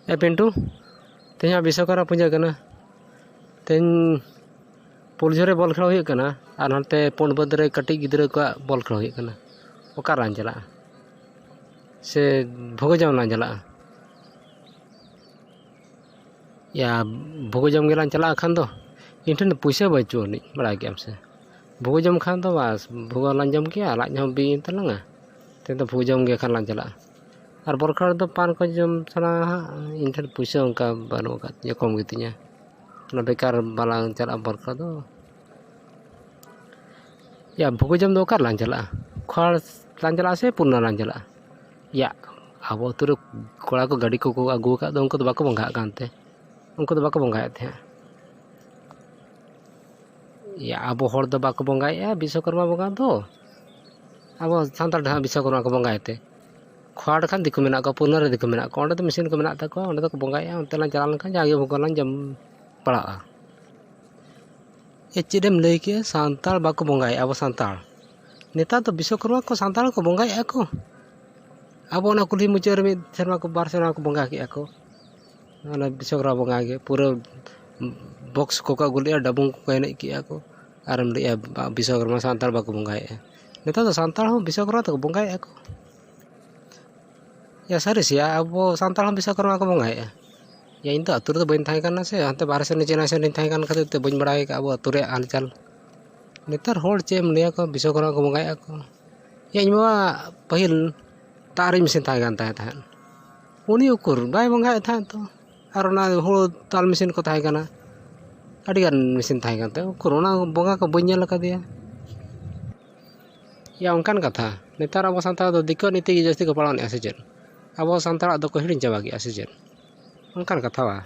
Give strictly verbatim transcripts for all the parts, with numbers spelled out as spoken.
ᱮ ᱯᱤᱱᱴᱩ, ᱛᱮᱦᱮᱧᱟᱜ ᱵᱤᱥᱥᱚᱠᱚᱨᱢᱟ ᱯᱩᱡᱟᱹ ᱠᱟᱱᱟ᱾ ᱛᱮᱦᱮᱧ ᱯᱩᱞᱡᱷᱳᱨ ᱨᱮ ᱵᱚᱞ ᱠᱷᱮᱞ ᱦᱩᱭᱩᱜ ᱠᱟᱱᱟ ᱟᱨ ᱱᱚᱛᱮ ᱯᱩᱸᱰ ᱵᱟᱹᱫᱽ ᱨᱮ ᱠᱟᱹᱴᱤᱡ ᱜᱤᱫᱽᱨᱟᱹ ᱠᱚᱣᱟᱜ ᱵᱚᱞ ᱠᱷᱮᱞ ᱦᱩᱭᱩᱜ ᱠᱟᱱᱟ᱾ ᱚᱠᱟ ᱨᱮᱞᱟᱝ ᱪᱟᱞᱟᱜᱼᱟ? ᱥᱮ ᱵᱷᱩᱜᱟᱹᱡᱟᱢ ᱞᱟᱝ ᱪᱟᱞᱟᱜᱼᱟ? ᱭᱟ, ᱵᱷᱩᱜᱟᱹᱡᱟᱢ ᱜᱮᱞᱟᱝ ᱪᱟᱞᱟᱜᱼᱟ ᱠᱷᱟᱱ ᱫᱚ᱾ ᱤᱧ ᱴᱷᱮᱱ ᱫᱚ ᱯᱩᱭᱥᱟᱹ ᱵᱟᱹᱪᱩᱜ ᱟᱹᱱᱤᱡ, ᱵᱟᱲᱟᱭ ᱠᱮᱜᱼᱟᱢ ᱥᱮ᱾ ᱵᱷᱩᱜᱟᱹᱡᱟᱢ ᱠᱷᱟᱱ ᱫᱚ ᱵᱟᱥ, ᱵᱷᱩᱜᱟᱹ ᱞᱟᱝ ᱡᱚᱢ ᱠᱮᱜᱼᱟ, ᱞᱟᱡ ᱦᱚᱸ ᱵᱤ ᱮᱱ ᱛᱟᱞᱟᱝᱟ᱾ ᱛᱮᱦᱮᱧ ᱫᱚ ᱵᱷᱩᱜᱟᱹᱡᱟᱢ ᱜᱮ ᱠᱷᱟᱱ ᱞᱟᱝ ᱪᱟᱞᱟᱜᱼᱟ᱾ ᱟᱨ ᱵᱚᱞ ᱠᱷᱮᱞ ᱨᱮᱫᱚ ᱯᱟᱱ ᱠᱚ ᱡᱚᱢ ᱥᱟᱱᱟ ᱦᱟᱸᱜ, ᱤᱧ ᱴᱷᱮᱱ ᱯᱩᱭᱥᱟᱹ ᱚᱱᱠᱟ ᱵᱟᱹᱱᱩᱜ ᱟᱠᱟᱫ ᱛᱤᱧᱟᱹ, ᱠᱚᱢ ᱜᱮᱛᱤᱧᱟ᱾ ᱚᱱᱟ ᱵᱮᱠᱟᱨ ᱵᱟᱞᱟᱝ ᱪᱟᱞᱟᱜᱼᱟ ᱵᱚᱞ ᱠᱷᱮᱞ ᱫᱚ᱾ ᱭᱟ, ᱵᱷᱩᱜᱟᱹᱡᱟᱢ ᱫᱚ ᱚᱠᱟ ᱨᱮᱞᱟᱝ ᱪᱟᱞᱟᱜᱼᱟ? ᱠᱷᱚᱲ ᱞᱟᱝ ᱪᱟᱞᱟᱜᱼᱟ ᱥᱮ ᱯᱩᱨᱱᱟ ᱞᱟᱝ ᱪᱟᱞᱟᱜᱼᱟ? ᱭᱟ, ᱟᱵᱚ ᱟᱹᱛᱩ ᱨᱮ ᱠᱚᱲᱟ ᱠᱚ ᱜᱟᱹᱰᱤ ᱠᱚᱠᱚ ᱟᱹᱜᱩ ᱟᱠᱟᱫ ᱫᱚ, ᱩᱱᱠᱩ ᱫᱚ ᱵᱟᱠᱚ ᱵᱚᱸᱜᱟᱜ ᱠᱟᱱᱛᱮ? ᱩᱱᱠᱩ ᱫᱚ ᱵᱟᱠᱚ ᱵᱚᱸᱜᱟᱭᱮᱫ ᱛᱟᱦᱮᱸᱫ᱾ ᱭᱟ, ᱟᱵᱚ ᱦᱚᱲ ᱫᱚ ᱵᱟᱠᱚ ᱵᱚᱸᱜᱟᱭᱮᱫᱼᱟ ᱵᱤᱥᱥᱚᱠᱚᱨᱢᱟ ᱵᱚᱸᱜᱟ ᱫᱚ᱾ ᱟᱵᱚ ᱥᱟᱱᱛᱟᱲ ᱰᱷᱮᱨ ᱵᱤᱥᱥᱚᱠᱚᱨᱢᱟ ᱠᱚ ᱵᱚᱸᱜᱟᱭᱮᱫ ᱛᱮ᱾ ᱠᱷᱚᱲ ᱠᱷᱟᱱ ᱫᱤᱠᱩ ᱢᱮᱱᱟᱜ ᱠᱚᱣᱟ, ᱯᱩᱨᱱᱟ ᱨᱮ ᱫᱤᱠᱩ ᱢᱮᱱᱟᱜ ᱠᱚᱣᱟ, ᱚᱸᱰᱮ ᱫᱚ ᱢᱮᱥᱤᱱ ᱠᱚ ᱢᱮᱱᱟᱜ ᱛᱟᱠᱚᱣᱟ, ᱚᱸᱰᱮ ᱫᱚᱠᱚ ᱵᱚᱸᱜᱟᱭᱮᱫᱼᱟ᱾ ᱚᱱᱛᱮ ᱞᱟᱝ ᱪᱟᱞᱟᱣ ᱞᱮᱱᱠᱷᱟᱱ ᱡᱟᱜᱮ ᱵᱷᱳᱜᱽ ᱞᱟᱝ ᱡᱚᱢ ᱯᱟᱲᱟᱜᱼᱟ᱾ ᱮ, ᱪᱮᱫ ᱮᱢ ᱞᱟᱹᱭ ᱠᱮᱜᱼᱟ? ᱥᱟᱱᱛᱟᱲ ᱵᱟᱠᱚ ᱵᱚᱸᱜᱟᱭᱮᱫᱼᱟ, ᱟᱵᱚ ᱥᱟᱱᱛᱟᱲ᱾ ᱱᱮᱛᱟᱨ ᱫᱚ ᱵᱤᱥᱥᱚᱠᱚᱨᱢᱟ ᱠᱚ ᱥᱟᱱᱛᱟᱲ ᱠᱚ ᱵᱚᱸᱜᱟᱭᱮᱫᱼᱟ ᱠᱚ᱾ ᱟᱵᱚ ᱚᱱᱟ ᱠᱩᱞᱦᱤ ᱢᱩᱪᱟᱹᱫ ᱨᱮ ᱢᱤᱫ ᱥᱮᱨᱢᱟ ᱠᱚ, ᱵᱟᱨ ᱥᱮᱨᱢᱟ ᱠᱚ ᱵᱚᱸᱜᱟ ᱠᱮᱜᱼᱟ ᱠᱚ᱾ ᱚᱱᱟ ᱵᱤᱥᱥᱚᱠᱚᱨᱢᱟ ᱵᱚᱸᱜᱟ ᱜᱮ ᱯᱩᱨᱟᱹ ᱵᱚᱠᱥ ᱠᱚᱠᱚ ᱟᱹᱜᱩ ᱞᱮᱜᱼᱟ, ᱰᱟᱵᱩᱝ ᱠᱚᱠᱚ ᱮᱱᱮᱡ ᱠᱮᱜᱼᱟ ᱠᱚ᱾ ᱟᱨᱮᱢ ᱞᱟᱹᱭᱮᱜᱼᱟ ᱵᱟ-, ᱵᱤᱥᱥᱚᱠᱚᱨᱢᱟ ᱥᱟᱱᱛᱟᱲ ᱵᱟᱠᱚ ᱵᱚᱸᱜᱟᱭᱮᱫᱼᱟ᱾ ᱱᱮᱛᱟᱨ ᱫᱚ ᱥᱟᱱᱛᱟᱲ ᱦᱚᱸ ᱵᱤᱥᱥᱚᱠᱚᱨᱢᱟ ᱛᱮᱠᱚ ᱵᱚᱸᱜᱟᱭᱮᱫᱼᱟ ᱠᱚ᱾ ᱭᱟ, ᱥᱟᱹᱨᱤ ᱥᱮ ᱟᱵᱚ ᱥᱟᱱᱛᱟᱲ ᱦᱚᱸ ᱵᱤᱥᱥᱚᱠᱚᱨᱢᱟ ᱠᱚ ᱵᱚᱸᱜᱟᱭᱮᱫᱼᱟ? ᱭᱟ, ᱤᱧ ᱫᱚ ᱟᱹᱛᱩ ᱨᱮᱫᱚ ᱵᱟᱹᱧ ᱛᱟᱦᱮᱸ ᱠᱟᱱᱟ ᱥᱮ, ᱦᱟᱱᱛᱮ ᱵᱟᱦᱨᱮ ᱥᱮᱱ ᱪᱮᱱᱱᱟᱭ ᱥᱮᱱ ᱨᱤᱧ ᱛᱟᱦᱮᱸ ᱠᱟᱱ ᱠᱷᱟᱹᱛᱤᱨ ᱛᱮ ᱵᱟᱹᱧ ᱵᱟᱲᱟᱭ ᱟᱠᱟᱫᱼᱟ ᱟᱵᱚ ᱟᱹᱛᱩ ᱨᱮᱭᱟᱜ ᱦᱟᱞᱪᱟᱞ᱾ ᱱᱮᱛᱟᱨ ᱦᱚᱲ ᱪᱮᱫ ᱮᱢ ᱞᱟᱹᱭᱟ ᱠᱚ, ᱵᱤᱥᱥᱚᱠᱚᱨᱢᱟ ᱠᱚ ᱵᱚᱸᱜᱟᱭᱮᱫᱼᱟ ᱠᱚ᱾ ᱭᱟ, ᱤᱧ ᱢᱟ ᱯᱟᱹᱦᱤᱞ ᱛᱟᱨᱤᱧ ᱢᱮᱥᱤᱱ ᱛᱟᱦᱮᱸ ᱠᱟᱱ ᱛᱟᱦᱮᱸ ᱛᱟᱦᱮᱸᱫ᱾ ᱩᱱᱤ ᱩᱠᱩᱨ ᱵᱟᱭ ᱵᱚᱸᱜᱟᱭᱮᱫ ᱛᱟᱦᱮᱸᱫ ᱛᱚ᱾ ᱟᱨ ᱚᱱᱟ ᱦᱩᱲᱩ ᱫᱟᱞ ᱢᱮᱥᱤᱱ ᱠᱚ ᱛᱟᱦᱮᱸ ᱠᱟᱱᱟ, ᱟᱹᱰᱤᱜᱟᱱ ᱢᱮᱥᱤᱱ ᱛᱟᱦᱮᱸ ᱠᱟᱱ ᱛᱟᱦᱮᱸᱫ, ᱩᱠᱩᱨ ᱚᱱᱟ ᱵᱚᱸᱜᱟ ᱠᱚ ᱵᱟᱹᱧ ᱧᱮᱞ ᱟᱠᱟᱫᱮᱭᱟ᱾ ᱭᱟ, ᱚᱱᱠᱟᱱ ᱠᱟᱛᱷᱟ, ᱱᱮᱛᱟᱨ ᱟᱵᱚ ᱥᱟᱱᱛᱟᱲ ᱫᱚ ᱫᱤᱠᱩᱣᱟᱜ ᱱᱤᱛᱤ ᱜᱮ ᱡᱟᱹᱥᱛᱤ ᱠᱚ ᱯᱟᱞᱚᱱᱮᱫᱼᱟ ᱥᱮ ᱪᱮᱫ? ᱟᱵᱚ ᱥᱟᱱᱛᱟᱲᱟᱜ ᱫᱚᱠᱚ ᱦᱤᱲᱤᱧ ᱪᱟᱵᱟ ᱠᱮᱜᱼᱟ ᱥᱮ ᱪᱮᱫ? ᱚᱱᱠᱟᱱ ᱠᱟᱛᱷᱟ ᱵᱟ᱾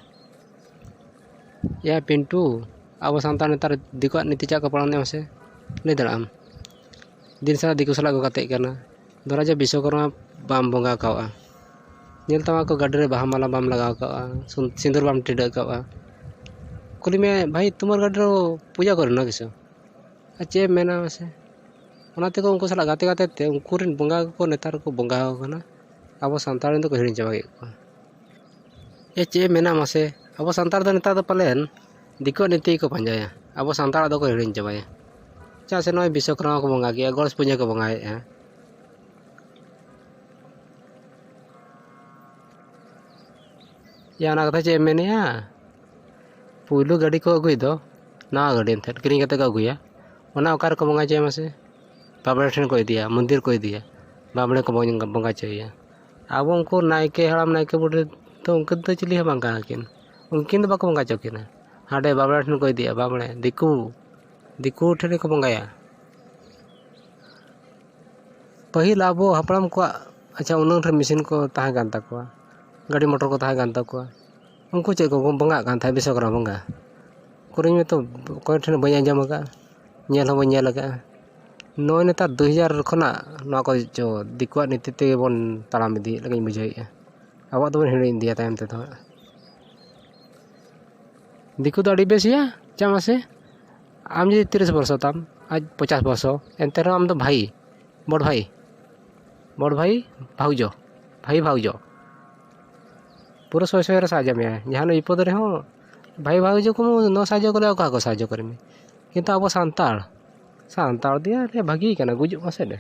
ᱭᱟ ᱯᱤᱱᱴᱩ, ᱟᱵᱚ ᱥᱟᱱᱛᱟᱲ ᱱᱮᱛᱟᱨ ᱫᱤᱠᱩᱣᱟᱜ ᱱᱤᱛᱤ ᱪᱮᱫ ᱠᱚ ᱯᱟᱞᱚᱱᱮᱫᱼᱟ ᱢᱟᱥᱮ ᱞᱟᱹᱭ ᱫᱟᱲᱮᱭᱟᱜ ᱟᱢ? ᱫᱤᱱ ᱥᱟᱨᱟ ᱫᱤᱠᱩ ᱥᱟᱞᱟᱜ ᱠᱚ ᱜᱟᱛᱮᱜ ᱠᱟᱱᱟ᱾ ᱫᱷᱚᱨᱟ ᱡᱮ ᱵᱤᱥᱥᱚᱠᱚᱨᱢᱟ ᱵᱟᱢ ᱵᱚᱸᱜᱟ ᱠᱟᱜᱼᱟ, ᱧᱮᱞ ᱛᱟᱢᱟ ᱠᱚ ᱜᱟᱹᱰᱤ ᱨᱮ ᱵᱟᱦᱟ ᱢᱟᱞᱟ ᱵᱟᱢ ᱞᱟᱜᱟᱣ ᱠᱟᱜᱼᱟ, ᱥᱩᱱ-, ᱥᱤᱸᱫᱩᱨ ᱵᱟᱢ ᱴᱤᱰᱟᱹᱜ ᱠᱟᱜᱼᱟ᱾ ᱠᱩᱞᱤ ᱢᱮ, "ᱵᱷᱟᱭ, ᱛᱩᱢᱟᱨ ᱜᱟᱹᱰᱤ ᱨᱮ ᱯᱩᱡᱟ ᱠᱚᱨᱮ ᱱᱟ ᱠᱤᱥᱩ?" ᱟᱨ ᱪᱮᱫ ᱮᱢ ᱢᱮᱱᱟ ᱢᱟᱥᱮ? ᱚᱱᱟ ᱛᱮᱠᱚ ᱩᱱᱠᱩ ᱥᱟᱞᱟᱜ ᱜᱟᱛᱮ ᱜᱟᱛᱮ ᱛᱮ ᱩᱱᱠᱩ ᱨᱮᱱ ᱵᱚᱸᱜᱟ ᱠᱚᱠᱚ ᱱᱮᱛᱟᱨ ᱠᱚ ᱵᱚᱸᱜᱟ ᱟᱠᱚ ᱠᱟᱱᱟ᱾ ᱟᱵᱚ ᱥᱟᱱᱛᱟᱲ ᱨᱮᱱ ᱫᱚᱠᱚ ᱦᱤᱲᱤᱧ ᱪᱟᱵᱟ ᱠᱮᱫ ᱠᱚᱣᱟ᱾ ᱮ, ᱪᱮᱫ ᱮᱢ ᱢᱮᱱᱟ ᱢᱟᱥᱮ? ᱟᱵᱚ ᱥᱟᱱᱛᱟᱲ ᱫᱚ ᱱᱮᱛᱟᱨ ᱫᱚ ᱯᱟᱞᱮᱱ ᱫᱤᱠᱩᱣᱟᱜ ᱱᱤᱛᱤ ᱜᱮᱠᱚ ᱯᱟᱸᱡᱟᱭᱟ, ᱟᱵᱚ ᱥᱟᱱᱛᱟᱲᱟᱜ ᱫᱚᱠᱚ ᱦᱤᱲᱤᱧ ᱪᱟᱵᱟᱭᱟ᱾ ᱪᱮᱫᱟᱜ ᱥᱮ ᱱᱚᱜᱼᱚᱭ ᱵᱤᱥᱥᱚᱠᱚᱨᱢᱟ ᱠᱚ ᱵᱚᱸᱜᱟ ᱠᱮᱜᱼᱟ, ᱜᱚᱬᱮᱥ ᱯᱩᱡᱟᱹ ᱠᱚ ᱵᱚᱸᱜᱟᱭᱮᱫᱼᱟ᱾ ᱭᱟ, ᱚᱱᱟ ᱠᱟᱛᱷᱟ ᱪᱮᱫ ᱮᱢ ᱢᱮᱱᱮᱜᱼᱟ? ᱯᱩᱭᱞᱩ ᱜᱟᱹᱰᱤ ᱠᱚ ᱟᱹᱜᱩᱭ ᱫᱚ, ᱱᱟᱣᱟ ᱜᱟᱹᱰᱤ ᱮᱱᱛᱮᱫ ᱠᱤᱨᱤᱧ ᱠᱟᱛᱮ ᱠᱚ ᱟᱹᱜᱩᱭᱟ, ᱚᱱᱟ ᱚᱠᱟ ᱨᱮᱠᱚ ᱵᱚᱸᱜᱟ ᱦᱚᱪᱚᱭᱟ ᱢᱟᱥᱮ? ᱵᱟᱵᱽᱲᱮ ᱴᱷᱮᱱ ᱠᱚ ᱤᱫᱤᱭᱟ, ᱢᱚᱱᱫᱤᱨ ᱠᱚ ᱤᱫᱤᱭᱟ, ᱵᱟᱵᱽᱲᱮ ᱠᱚ ᱵᱚᱸᱜᱟ ᱦᱚᱪᱚᱭᱮᱭᱟ᱾ ᱟᱵᱚ ᱩᱱᱠᱩ ᱱᱟᱭᱠᱮ ᱦᱟᱲᱟᱢ, ᱱᱟᱭᱠᱮ ᱵᱩᱰᱷᱤ ᱫᱚ ᱩᱱᱠᱤᱱ ᱫᱚ ᱪᱤᱞᱤ ᱦᱚᱸ ᱵᱟᱝ ᱠᱟᱱᱟ ᱠᱤᱱ, ᱩᱱᱠᱤᱱ ᱫᱚ ᱵᱟᱠᱚ ᱵᱚᱸᱜᱟ ᱦᱚᱪᱚ ᱠᱤᱱᱟ᱾ ᱦᱟᱸᱰᱮ ᱵᱟᱵᱽᱲᱮ ᱴᱷᱮᱱ ᱠᱚ ᱤᱫᱤᱭᱟ, ᱵᱟᱵᱽᱲᱮ, ᱫᱤᱠᱩ, ᱫᱤᱠᱩ ᱴᱷᱮᱱ ᱜᱮᱠᱚ ᱵᱚᱸᱜᱟᱭᱟ᱾ ᱯᱟᱹᱦᱤᱞ ᱟᱵᱚ ᱦᱟᱯᱲᱟᱢ ᱠᱚᱣᱟᱜ, ᱟᱪᱪᱷᱟ, ᱩᱱᱟᱹᱝ ᱰᱷᱮᱨ ᱢᱮᱥᱤᱱ ᱠᱚ ᱛᱟᱦᱮᱸ ᱠᱟᱱ ᱛᱟᱠᱚᱣᱟ, ᱜᱟᱹᱰᱤ ᱢᱚᱴᱚᱨ ᱠᱚ ᱛᱟᱦᱮᱸ ᱠᱟᱱ ᱛᱟᱠᱚᱣᱟ, ᱩᱱᱠᱩ ᱪᱮᱫ ᱠᱚ ᱵᱚᱸᱜᱟᱜ ᱠᱟᱱ ᱛᱟᱦᱮᱸᱫ ᱵᱤᱥᱥᱚᱠᱚᱨᱢᱟ ᱵᱚᱸᱜᱟ? ᱩᱠᱩᱨᱤᱧ ᱢᱟᱛᱚ ᱚᱠᱚᱭ ᱴᱷᱮᱱ ᱦᱚᱸ ᱵᱟᱹᱧ ᱟᱸᱡᱚᱢ ᱟᱠᱟᱫᱼᱟ, ᱧᱮᱞ ᱦᱚᱸ ᱵᱟᱹᱧ ᱧᱮᱞ ᱟᱠᱟᱫᱼᱟ᱾ ᱱᱚᱜᱼᱚᱭ ᱱᱮᱛᱟᱨ ᱫᱩ ᱦᱟᱡᱟᱨ ᱠᱷᱚᱱᱟᱜ ᱱᱚᱣᱟ ᱠᱚ ᱪᱚ ᱫᱤᱠᱩᱣᱟᱜ ᱱᱤᱛᱤ ᱛᱮᱜᱮ ᱵᱚᱱ ᱛᱟᱲᱟᱢ ᱤᱫᱤᱭᱮᱫ ᱞᱮᱠᱟᱧ ᱵᱩᱡᱷᱟᱹᱣᱮᱫᱼᱟ᱾ ᱟᱵᱚᱣᱟᱜ ᱫᱚᱵᱚᱱ ᱦᱤᱲᱤᱧ ᱤᱫᱤᱭᱟ ᱛᱟᱭᱚᱢ ᱛᱮᱫᱚ ᱦᱟᱸᱜ᱾ ᱫᱤᱠᱩ ᱫᱚ ᱟᱹᱰᱤ ᱵᱮᱥ ᱜᱮᱭᱟ, ᱪᱮᱫᱟᱜ ᱢᱟᱥᱮ? ᱟᱢ ᱡᱩᱫᱤ ᱛᱤᱨᱤᱥ ᱵᱚᱨᱥᱚ ᱛᱟᱢ, ᱟᱡ ᱯᱚᱪᱟᱥ ᱵᱚᱨᱥᱚ, ᱮᱱᱛᱮ ᱨᱮᱦᱚᱸ ᱟᱢ ᱫᱚ ᱵᱷᱟᱭ, ᱵᱚᱲ ᱵᱷᱟᱭ, ᱵᱚᱲ ᱵᱷᱟᱭ, ᱵᱷᱟᱣᱡᱚ, ᱵᱷᱟᱭ ᱵᱷᱟᱣᱡᱚ᱾ ᱯᱩᱨᱟᱹ ᱥᱚᱭ ᱥᱚᱭ ᱨᱮ ᱥᱟᱦᱟᱡᱽᱡᱚ ᱢᱮᱭᱟᱭ᱾ ᱡᱟᱦᱟᱱᱟᱜ ᱵᱤᱯᱚᱫ ᱨᱮᱦᱚᱸ ᱵᱷᱟᱭ ᱵᱷᱟᱣᱡᱚ ᱠᱚ ᱱᱚ ᱥᱟᱦᱟᱡᱽᱡᱚ ᱠᱚᱨᱮ, ᱚᱠᱟ ᱠᱚ ᱥᱟᱦᱟᱡᱽᱡᱚ ᱠᱚᱨᱮ ᱢᱮ᱾ ᱠᱤᱱᱛᱩ ᱟᱵᱚ ᱥᱟᱱᱛᱟᱲ, ᱥᱟᱱᱛᱟᱲ ᱫᱚᱭᱟ ᱞᱮ ᱵᱷᱟᱹᱜᱤ ᱠᱟᱱᱟ, ᱜᱩᱡᱩᱜ ᱢᱟᱥᱮ ᱞᱮ᱾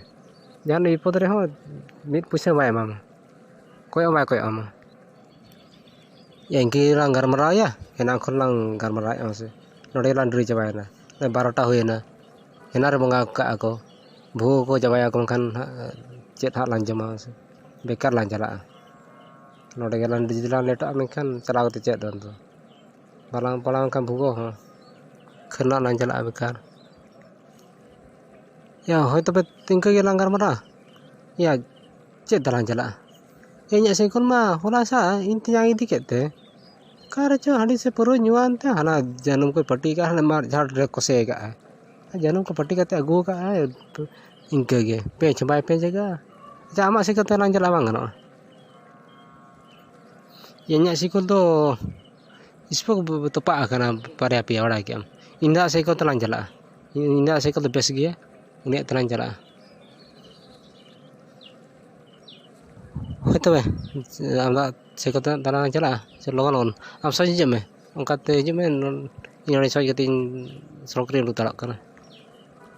ᱡᱟᱦᱟᱱᱟᱜ ᱵᱤᱯᱚᱫ ᱨᱮᱦᱚᱸ ᱢᱤᱫ ᱯᱩᱭᱥᱟᱹ ᱵᱟᱭ ᱮᱢᱟᱢᱟ, ᱠᱚᱭᱚᱜ ᱦᱚᱸ ᱵᱟᱭ ᱠᱚᱭᱚᱜ ᱟᱢᱟ᱾ ᱭᱟ, ᱤᱱᱠᱟᱹ ᱜᱮᱞᱟᱝ ᱜᱟᱞᱢᱟᱨᱟᱣ ᱭᱟ, ᱮᱱᱟᱝ ᱠᱷᱚᱱ ᱞᱟᱝ ᱜᱟᱞᱢᱟᱨᱟᱣᱮᱫᱼᱟ ᱢᱟᱥᱮ᱾ ᱱᱚᱰᱮ ᱜᱮᱞᱟᱝ ᱰᱮᱨᱤ ᱪᱟᱵᱟᱭᱮᱱᱟ, ᱵᱟᱨᱚᱴᱟ ᱦᱩᱭᱮᱱᱟ᱾ ᱮᱱᱟᱝ ᱨᱮ ᱵᱚᱸᱜᱟ ᱠᱟᱜᱼᱟ ᱠᱚ, ᱵᱷᱩᱣᱟᱹ ᱠᱚ ᱪᱟᱵᱟᱭᱟ ᱠᱚ, ᱢᱮᱱᱠᱷᱟᱱ ᱦᱟᱸᱜ ᱪᱮᱫ ᱦᱟᱸᱜ ᱞᱟᱝ ᱡᱚᱢᱟ ᱢᱟᱥᱮ, ᱵᱮᱠᱟᱨ ᱞᱟᱝ ᱪᱟᱞᱟᱜᱼᱟ᱾ ᱱᱚᱰᱮ ᱜᱮᱞᱟᱝ ᱡᱩᱫᱤ ᱞᱟᱝ ᱞᱮᱴᱚᱜᱼᱟ, ᱢᱮᱱᱠᱷᱟᱱ ᱪᱟᱞᱟᱣ ᱠᱟᱛᱮ ᱪᱮᱫ ᱫᱚ ᱱᱤᱛᱚᱜ? ᱵᱟᱞᱟᱝ ᱯᱟᱲᱟᱣ ᱞᱮᱱᱠᱷᱟᱱ ᱵᱷᱩᱜᱟᱹᱜ ᱦᱚᱸ ᱠᱷᱟᱹᱞ ᱨᱮᱱᱟᱜ ᱞᱟᱝ ᱪᱟᱞᱟᱜᱼᱟ ᱵᱮᱠᱟᱨ᱾ ᱭᱟ, ᱦᱳᱭ ᱛᱚᱵᱮ ᱤᱱᱠᱟᱹ ᱜᱮᱞᱟᱝ ᱜᱟᱞᱢᱟᱨᱟᱜᱼᱟ᱾ ᱭᱟ, ᱪᱮᱫ ᱫᱟᱞᱟᱝ ᱪᱟᱞᱟᱜᱼᱟ? ᱤᱧᱟᱹᱜ ᱥᱟᱭᱠᱮᱞ ᱢᱟ ᱦᱚᱞᱟ ᱥᱟᱜ ᱤᱧ ᱛᱮᱧᱟᱝ ᱤᱫᱤ ᱠᱮᱫ ᱛᱮ, ᱚᱠᱟ ᱨᱮᱪᱚ ᱦᱟᱺᱰᱤ ᱥᱮ ᱯᱟᱹᱣᱨᱟᱹ ᱧᱩᱣᱟᱱ ᱛᱮ ᱦᱟᱱᱟ ᱡᱟᱹᱱᱩᱢ ᱠᱚᱭ ᱯᱟᱹᱴᱤ ᱠᱟᱜᱼᱟ, ᱦᱟᱱᱟ ᱢᱟᱫ ᱡᱷᱟᱲ ᱨᱮ ᱠᱚᱥᱮ ᱠᱟᱜᱼᱟᱭ᱾ ᱡᱟᱹᱱᱩᱢ ᱠᱚ ᱯᱟᱹᱴᱤ ᱠᱟᱛᱮ ᱟᱹᱜᱩ ᱠᱟᱜᱼᱟᱭ, ᱤᱱᱠᱟᱹ ᱜᱮ ᱯᱮᱸᱪ ᱦᱚᱸ ᱵᱟᱭ ᱯᱮᱸᱪ ᱟᱠᱟᱜᱼᱟ᱾ ᱟᱪᱪᱷᱟ, ᱟᱢᱟᱜ ᱥᱟᱭᱠᱮᱞ ᱛᱮ ᱞᱟᱝ ᱪᱟᱞᱟᱜᱼᱟ, ᱵᱟᱝ ᱜᱟᱱᱚᱜᱼᱟ? ᱤᱧᱟᱹᱜ ᱥᱟᱭᱠᱮᱞ ᱫᱚ ᱥᱯᱳᱠ ᱵ-, ᱵ-, ᱛᱚᱯᱟᱜ ᱟᱠᱟᱱᱟ ᱵᱟᱨᱭᱟ ᱯᱮᱭᱟ, ᱵᱟᱲᱟᱭ ᱠᱮᱜᱼᱟᱢ᱾ ᱤᱧ ᱫᱚ ᱦᱟᱸᱜ ᱥᱟᱭᱠᱮᱞ ᱛᱮᱞᱟᱝ ᱪᱟᱞᱟᱜᱼᱟ᱾ ᱤᱧ, ᱤᱧ ᱫᱚ ᱦᱟᱸᱜ ᱥᱟᱭᱠᱮᱞ ᱫᱚ ᱵᱮᱥ ᱜᱮᱭᱟ, ᱩᱱᱤᱭᱟᱜ ᱛᱮᱞᱟᱝ ᱪᱟᱞᱟᱜᱼᱟ᱾ ᱦᱮᱸ ᱛᱚᱵᱮ, ᱟᱢᱫᱟ ᱥᱮ ᱠᱚᱛᱮ ᱫᱟᱬᱟᱱ ᱪᱟᱞᱟᱜᱼᱟ, ᱥᱮ ᱞᱚᱜᱚᱱ ᱞᱚᱜᱚᱱ ᱟᱢ ᱥᱚᱡᱽ ᱦᱤᱡᱩᱜ ᱢᱮ, ᱚᱱᱠᱟᱛᱮ ᱦᱤᱡᱩᱜ ᱢᱮ᱾ ᱤᱧ ᱚᱸᱰᱮ ᱥᱚᱡᱽ ᱠᱟᱛᱮ ᱤᱧ ᱥᱚᱲᱚᱠ ᱨᱤᱧ ᱩᱰᱩᱠ ᱫᱟᱲᱮᱭᱟᱜ ᱠᱟᱱᱟ᱾